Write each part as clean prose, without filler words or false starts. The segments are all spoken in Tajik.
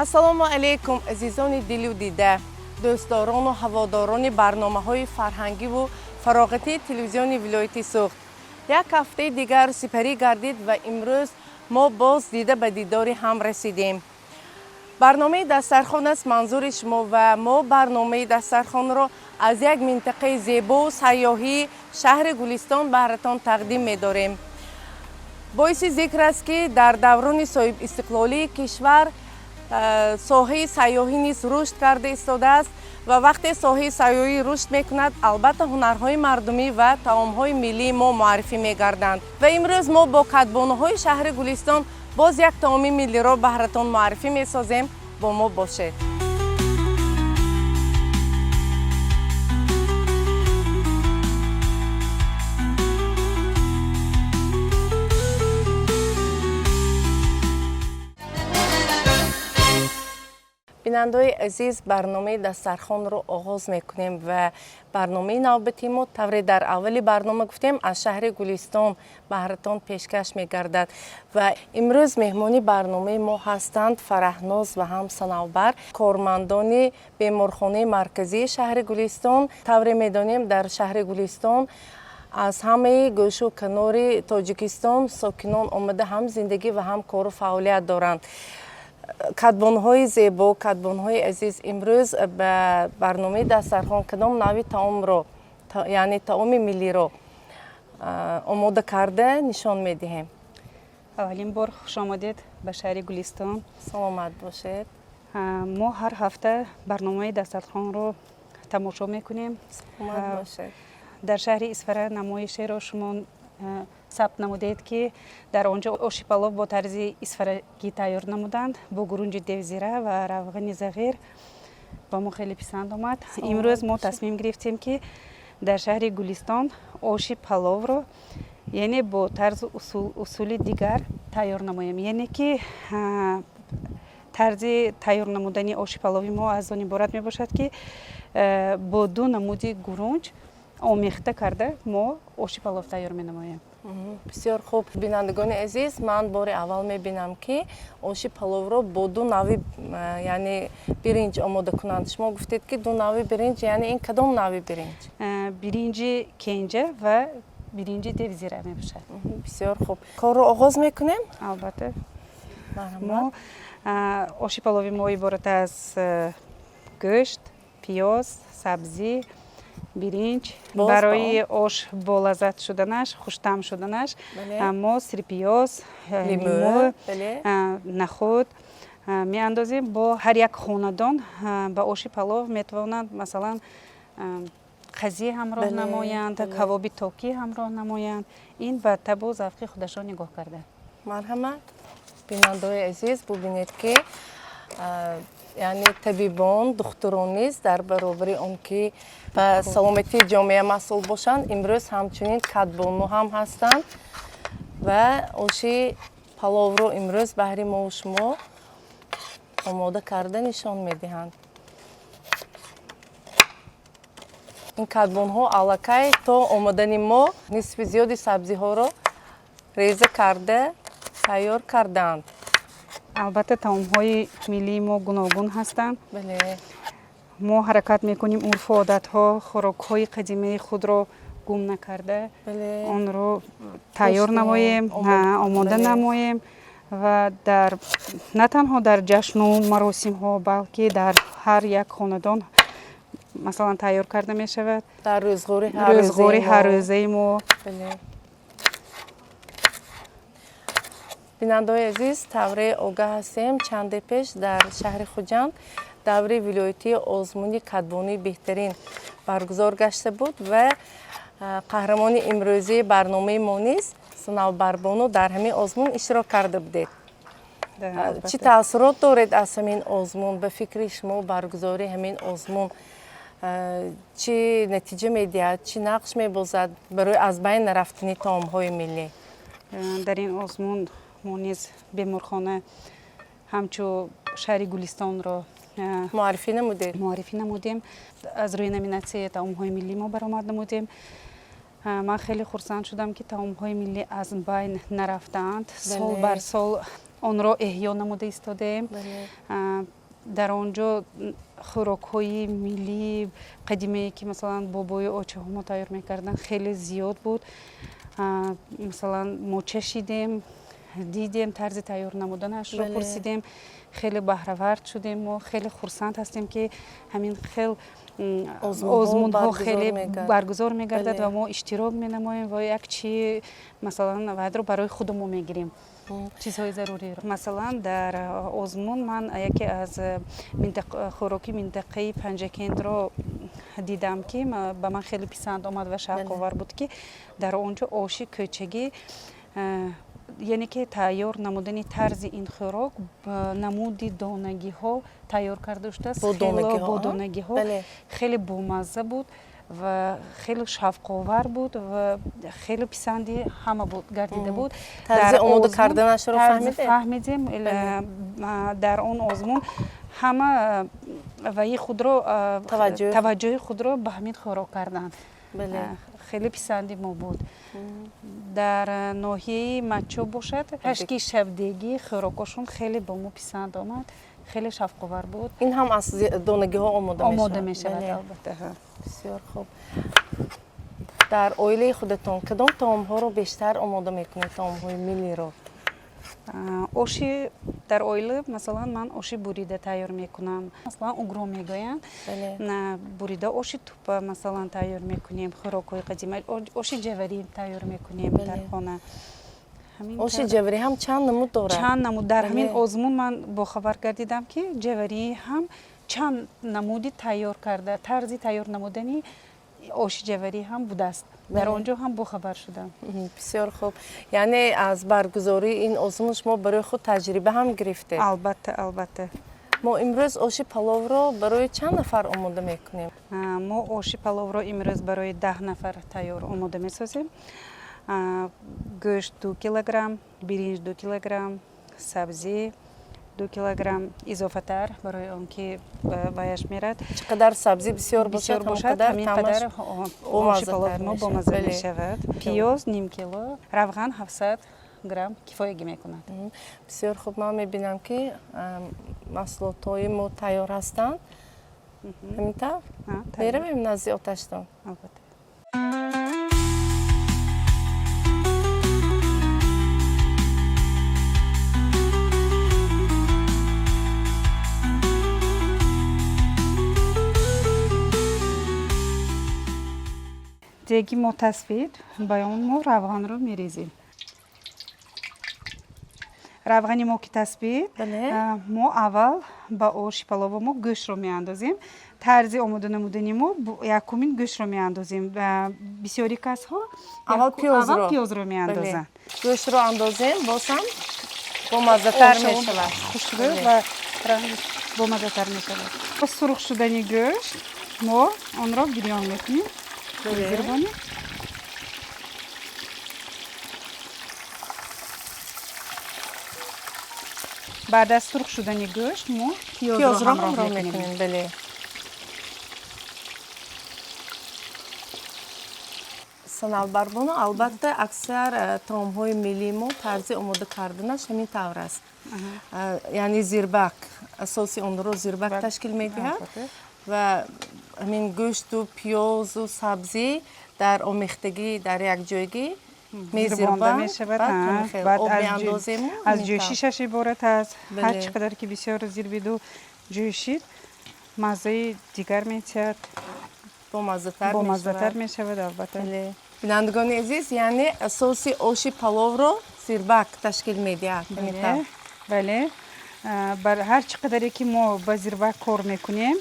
Ассалому алайкум, азизони дилу дида, дӯстдорону ҳаводорони барномаҳои фарҳангиву фароғатии телевизиони вилояти Суғд. Як ҳафтаи дигар сипарӣ гардид ва имрӯз мо боз дида ба дидори ҳам расидем. Барномаи Дастархон аст манзури шумо ва мо барномаи Дастархонро аз як минтақаи зебоу сайёҳии шаҳри Гулистон баҳратон тақдим медорем. Боиси зикр аст, ки дар даврони соҳибистиқлолии кишвар соҳаи сайёҳӣ низ рушд карда истодааст ва вақте соҳаи сайёҳӣ рушд мекунад, албатта, ҳунарҳои мардумӣ ва таомҳои миллии мо муаррифӣ мегарданд. Ва имрӯз мо бо кадбонуҳои шаҳри Гулистон боз як таоми миллиро баҳратон муаррифӣ месозем. Бо мо бошед. Бинандаои азиз, барномаи Дастархонро оғоз мекунем ва барномаи навбатии мо, тавре дар аввали барнома гуфтем, аз шаҳри Гулистон баҳратон пешкаш мегардад. Ва имрӯз меҳмони барномаи мо ҳастанд Фараҳноз ва ҳам Санавбар, кормандони беморхонаи марказии шаҳри Гулистон. Тавре медонем, дар шаҳри Гулистон аз ҳамаи гӯшу канори Тоҷикистон сокинон омада ҳам зиндагӣ ва ҳам кору фаъолият доранд. Кадбонҳои зебо, кадбонҳои азиз, имрӯз ба барномаи Дастархон кадом нави таомро, яъне таоми миллиро омода карда нишон медиҳем? Аввалин бор хуш омадед ба шаҳри Гулистон. Саломат бошед. Мо ҳар ҳафта барномаи Дастархонро тамошо мекунем. Саломат бошед. Дар шаҳри Исфара намоишеро шумо сабт намудед, ки дар он ҷо оши палов бо тарзи исфарагӣ тайёр намуданд бо гурунҷи девзира ва равғани зағир. Ба мо хеле писанд омад. Имрӯз мо тасмим гирифтем, ки дар шаҳри Гулистон оши паловро, яъне бо тарзу усули дигар тайёр намоем. Яъне ки тарзи тайёр намудани оши палови мо аз он иборат мебошад, ки бо ду намуди гурунҷ омехта карда мо оши палов тайёр менамоем. Бисёр хуб. Бинандагони азиз, ман бори аввал мебинам, ки оши паловро бо ду нави, яъне биринҷ омода кунанд. Шумо гуфтед, ки ду нави биринҷ, яъне ин кадом нави биринҷ? Биринҷи кенҷа ва биринҷи девзира мебошад. Бисёр хуб, корро оғоз мекунем. Албатта, мо оши палови мо иборат аз гӯшт, пиёз, сабзӣ, биринҷ. Барои ош болаззат шуданаш, хуштаъм шуданаш мо сирпиёз, лимӯ, нахӯд меандозем. Бо ҳар як хонадон ба оши палов метавонанд, масалан, қазӣ ҳамроҳ намоянд, кавоби токӣ ҳамроҳ намоянд. Ин ба табу завқи худашон нигоҳ карда. Марҳамат, бинандаои азиз, бубинед, ки яъне табибон, духтурон низ дар баробари он ки ба саломатии ҷомеа масъул бошанд, имрӯз ҳамчунин кадбону ҳам ҳастанд ва оши паловро имрӯз баҳри мову шумо омода карда нишон медиҳанд. Ин кадбонҳо аллакай то омадани мо нисфи зиёди сабзиҳоро реза карда тайёр кардаанд. Албатта, таомҳои миллии мо гуногун ҳастанд. Мо ҳаракат мекунем урфу одатҳо, хӯрокҳои қадимаи худро гум накарда, онро тайёр намоем, омода намоем ва дар на танҳо дар ҷашну маросимҳо, балки дар ҳар як хонадон, масалан, тайёр карда мешавад. Дар рӯзғори ҳаррӯзаи мо. Бинандаои азиз, тавре огаҳ ҳастем, чанде пеш дар шаҳри Хуҷанд даври вилоятии озмуни кадбонуи беҳтарин баргузор гашта буд ва қаҳрамони имрӯзии барномаи мо низ, Санавбарбону, дар ҳамин озмун иштирок карда будед. Чӣ таассурот доред аз ҳамин озмун? Ба фикри шумо, баргузории ҳамин озмун чӣ натиҷа медиҳад, чӣ нақш мебозад барои аз байн нарафтани таомҳои миллӣ? Дар ин озмун мо низ беморхона ҳамчун шаҳри Гулистонро муаррифӣ намудед. Муаррифӣ намудем. Аз рӯи номинатсияи таомҳои миллӣ мо баромад намудем. Ман хеле хурсанд шудам, ки таомҳои миллӣ аз байн нарафтаанд, сол бар сол. Онро эҳё намуда истодаем. Дар он ҷо хӯрокҳои миллии қадимае, ки масалан бобою очаҳо мо тайёр мекарданд, хеле зиёд буд. Масалан, мо чашидем, дидем, тарзи тайёр намуданашро пурсидем, хеле баҳравард шудем. Мо хеле хурсанд ҳастем, ки ҳамин хел озмунҳо хеле баргузор мегардад ва мо иштирок менамоем ва як чи масалан вайдро барои худамо мегирем, чизҳои заруриро. Масалан, дар озмун ман яке аз хӯроки минтақаи Панҷакентро дидам, ки ба ман хеле писанд омад ва шавқовар буд, ки дар он ҷо оши кӯчагӣ, яъне ки тайёр намудани тарзи ин хӯрок намуди донагиҳо тайёр карда шудааст, бо донагиҳо, хеле бомазза буд ва хеле шавқовар буд ва хеле писанди ҳама буд гардида буд. Тарзи омода карданашро фаҳмидем. Дар он озмун ҳама ваи худро, таваҷҷӯҳи худро ба ҳамин хӯрок карданд, хеле писанди мо буд. Дар ноҳияи Мачо бошад, кашки шабдегӣ хӯрокҳошон хеле ба мо писанд омад, хеле шавқовар буд. Ин ҳам аз донагиҳо омода мешавад, албатта. Бисёр хуб. Дар оилаи худатон кадом таомҳоро бештар омода мекунед, таомҳои миллиро? Оши дар оила, масалан, ман оши бурида тайёр мекунам, масалан, угро мегӯянд, бурида, оши тупа масалан тайёр мекунем, хӯрокҳои қадима, оши ҷаварӣ тайёр мекунем дар хона. Оши ҷаварӣ ҳам чанд намуд дорад? Чанд намуд. Дар ҳамин озмун ман бохабар гардидам, ки ҷаварӣ ҳам чанд намуди тайёр карда, тарзи тайёр намудани оши ҷаварӣ ҳам будааст. Дар он ҷо ҳам бохабар шудам. Бисёр хуб. Яъне аз баргузории ин озмун шумо барои худ таҷриба ҳам гирифтед? Албатта, албатта. Мо имрӯз оши паловро барои чанд нафар омода мекунем? Мо оши паловро имрӯз барои 10 нафар тайёр омода месозем. Гӯшт 2 килограмм, биринҷ 2 килограмм, сабзӣ 2 килограмм изофатар, барои он ки ваяш мерад. Чӣ қадар сабзӣ бисёр бошад, ҳамин қадар оши палови мо бомазза мешавад. Пиёз ним кило, равған 700 грамм кифоягӣ мекунад. Бисёр хуб. Ман мебинам, ки маҳсулотҳои мо тайёр ҳастанд. Ҳамин тавр меравем назди оташдон. Албатта. Деги мо тасфид, ба он мо равғанро мерезем. Равғани мо ки тасбид, мо аввал ба оши палова мо гӯштро меандозем. Тарзи омода намудани мо: якумин гӯштро меандозем. Бисёри касҳо аввал пиёзро меандозанд. Гӯштро андозем, боз ҳам бомаззатар мешавад. Хушрӯ ва бомаззатар мешавад. Сурх шудани гӯшт мо онро бирён мекунем, мезирбонем. Баъд аз сурх шудани гӯшт мо пиёзро ҳамроҳ мекунем. Бале. Санавбарбону, албатта, аксар таомҳои миллии мо тарзи омода карданаш ҳамин тавр аст, яъне зирбак, асоси онро зирбак ташкил медиҳад ва ҳамин гӯшту пиёзу сабзӣ дар омехтагӣ, дар якҷойгӣ мезирбонда мешавад. Баъд меандозему. Аз ҷӯшишаш иборат аст. Ҳар чӣ қадар ки бисёр зирбиду ҷӯшид, маззаи дигар метиҳад. Бомаззатар мешавад, албатта. Бинандагони азиз, яъне асоси оши паловро зирбак ташкил медиҳад. Бале, ҳар чӣ қадаре ки мо ба зирбак кор мекунем,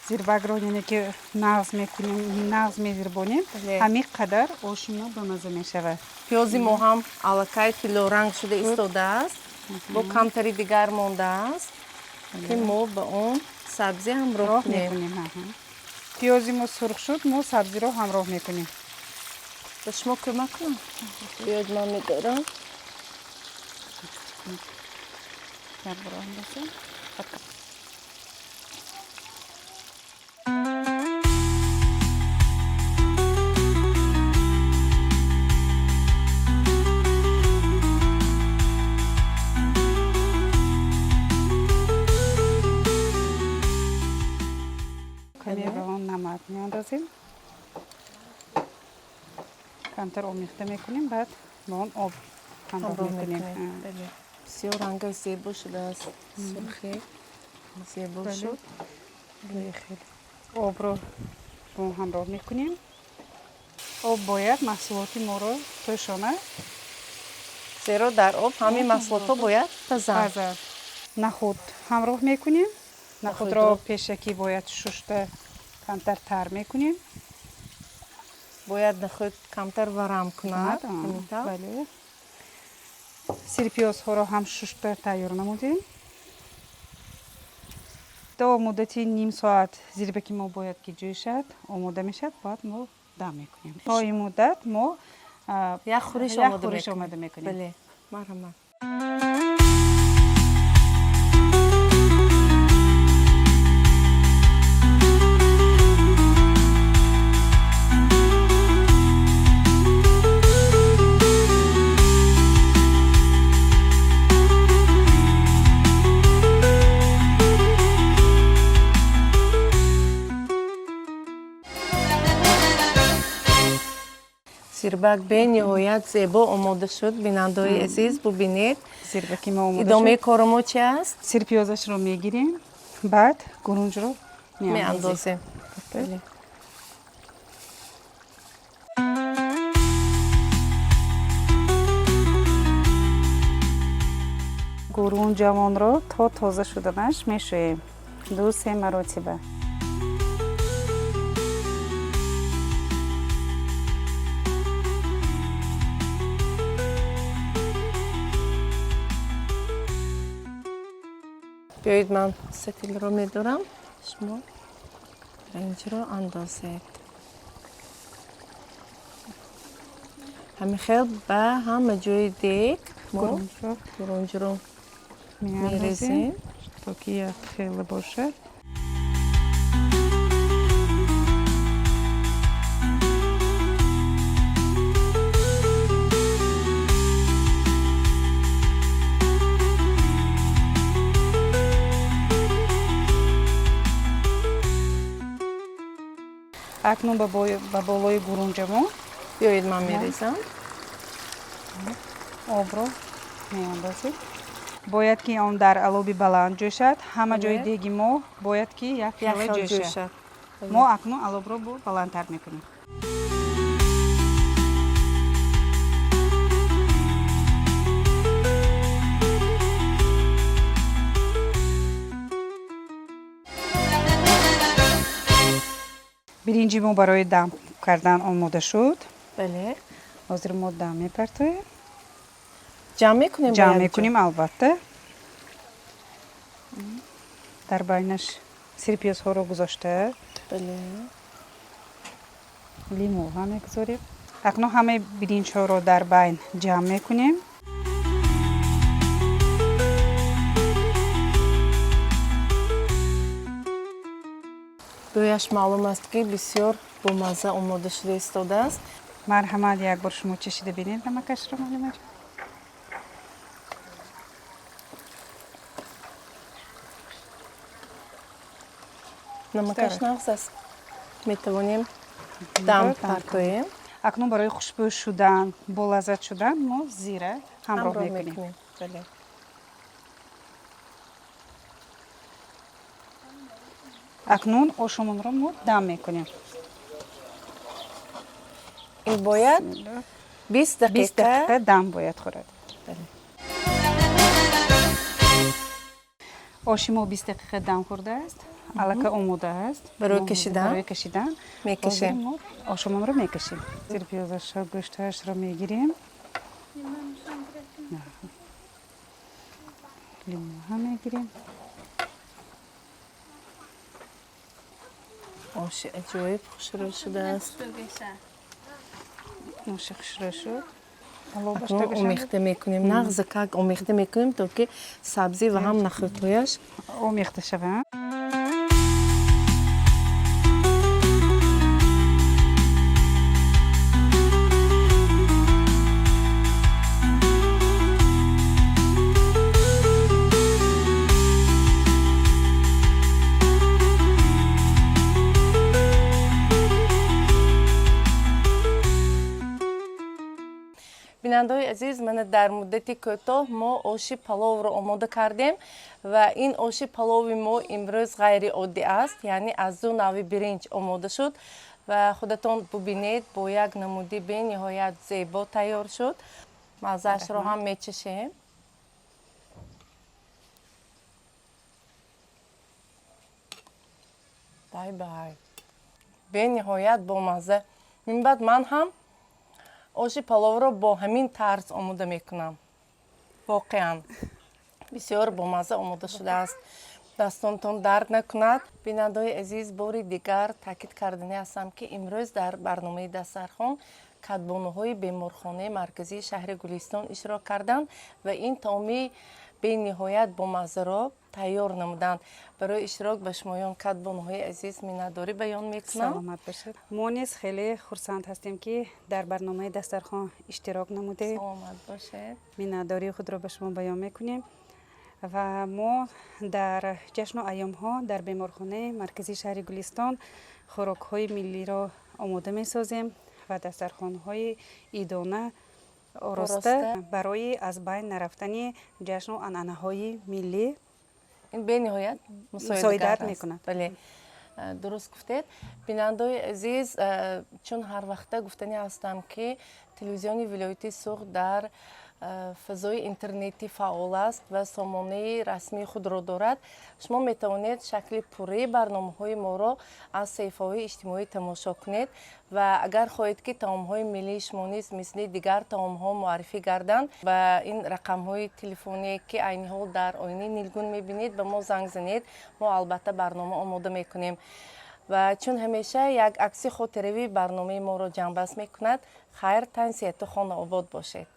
зирбакро, яъне ки нағз мекунем, нағз мезирбонем, ҳамин қадар оши мо бамазза мешавад. Пиёзи мо ҳам аллакай тиллоранг шуда истодааст, бо камтари дигар мондааст, ки мо ба он сабзӣ ҳамроҳ мекунем. Пиёзи мо сурх шуд, мо сабзиро ҳамроҳ мекунем. Ба шумо кӯмак кунам? Биёед, ман медорам. Як бор андозем. Меандозем, камтар омехта мекунем, баъд ба он об ҳамроҳ мекунем. Бисёр ранга зебо шудааст, сурхи зебо шуд. Обро бо ҳамроҳ мекунем. Об бояд маҳсулоти моро пӯшонад, зеро дар об ҳамин маҳсулотҳо бояд пазанд. Нахуд ҳамроҳ мекунем. Нахудро пешакӣ бояд шушта камтар тар мекунем. Бояд нахуд камтар варам кунад. Бале. Сирпиёзҳоро ҳам шушта тайёр намудем. То муддати ним соат зирбаки мо бояд ки ҷӯшад, омода мешавад, баъд мо дам мекунем. То ин муддат мо як хӯриш омода мекунем. Бале, марҳамат. Зирбак бениҳоят зебо омода шуд. Бинандаҳои азиз, бубинед. Зирбаки мо омода шуд. Идомаи кори мо чи аст? Сирпиёзашро мегирем, баъд гурунҷро меандозем. Гурунҷамонро то тоза шуданаш мешӯем 2-3 маротиба. Биёед, ман сатилро медорам, шумо биринҷро андозед. Ҳамин хел ба ҳама ҷои дег мо гурунҷро мерезем, то ки як хела бошад. Акнун ба болои гурунҷамо биёед, ман мерезам. Обро меандозем. Бояд ки он дар алоби баланд ҷӯшад. Ҳама ҷои деги мо бояд ки як хела ҷӯшад. Мо акнун алобро баландтар мекунем. Биринҷи мо барои дам кардан омода шуд. Бале. Ҳозир мо дам мепартоем. Ҷамъ мекунем? Ҷамъ мекунем, албатта. Дар байнаш сирпиёзҳоро гузошта. Бале. Лимӯ ҳам мегузорем. Акнун ҳамаи биринҷҳоро дар байн ҷамъ мекунем. Бӯяш маълум аст, ки бисёр бомазза омода шуда истодааст. Марҳамат, як бор шумо чашида бинед намакашро, муаллимаҷон. Намакаш нағз аст. Метавонем дам партоем. Акнун барои хушбӯй шудан, болаззат шудан мо зира ҳамроҳ мекунем. Акнун ошомонро мо дам мекунем. Ин бояд 20 дақиқа дам бояд хӯрад. Оши мо 20 дақиқа дам хӯрдааст, аллакай омода аст. Барои кашидан? Барои кашидан. Мекашем. Мо ошомонро мекашем. Сирпиёзашро, гӯштҳояшро мегирем. Лимӯ ҳам мегирем. Оши аҷоиб хушрӯ шудааст. Оши хушрӯ шуд. Акнун омехта мекунем. Нағза как омехта мекунем, то ки сабзӣ ва ҳам нахӯдҳояш омехта шаванд. Бинандаҳои азиз, мана дар муддати кӯтоҳ мо оши паловро омода кардем ва ин оши палови мо имрӯз ғайриоддӣ аст, яъне аз ду навъи биринҷ омода шуд ва худатон бубинед, бо як намуди бениҳоят зебо тайёр шуд. Маззаашро ҳам мечашем. Бай бай, бениҳоят бомазза. Минбаъд ман ҳам оши паловро бо ҳамин тарз омода мекунам. Воқеан бисёр бомазза омода шудааст. Дастонтон дард накунад. Бинандаҳои азиз, бори дигар таъкид карданӣ ҳастам, ки имрӯз дар барномаи Дастархон кадбонуҳои беморхонаи марказии шаҳри Гулистон иштирок карданд ва ин таоми бениҳоят бомаззаро тайёр намуданд. Барои иштирок ба шумоён, кадбонуҳои азиз, миннатдорӣ баён мекунам. Саломат бошед. Мо низ хеле хурсанд ҳастем, ки дар барномаи Дастархон иштирок намудем. Саломат бошед. Миннатдории худро ба шумо баён мекунем ва мо дар ҷашну айёмҳо дар беморхонаи марказии шаҳри Гулистон хӯрокҳои миллиро омода месозем ва дастархонҳои идона ороста барои аз байн нарафтани ҷашну анъанаҳои миллӣ ин бениҳоят мусоидат мекунад. Бале, дуруст гуфтед. Бинандаҳои азиз, чун ҳар вақта гуфтанӣ ҳастам, ки телевизиони вилояти Суғд дар фазои интернетӣ фаъол аст ва сомонаи расмии худро дорад. Шумо метавонед шакли пурраи барномаҳои моро аз саҳифаҳои иҷтимоӣ тамошо кунед ва агар хоҳед, ки таомҳои миллии шумо низ мисли дигар таомҳо муаррифӣ гарданд, ба ин рақамҳои телефоние, ки айни ҳол дар оинаи нилгун мебинед, ба мо занг занед. Мо албатта барнома омода мекунем. Ва чун ҳамеша як акси хотиравии барномаи моро ҷамъбаст мекунад. Хайр, тансиҳату хонаобод бошед.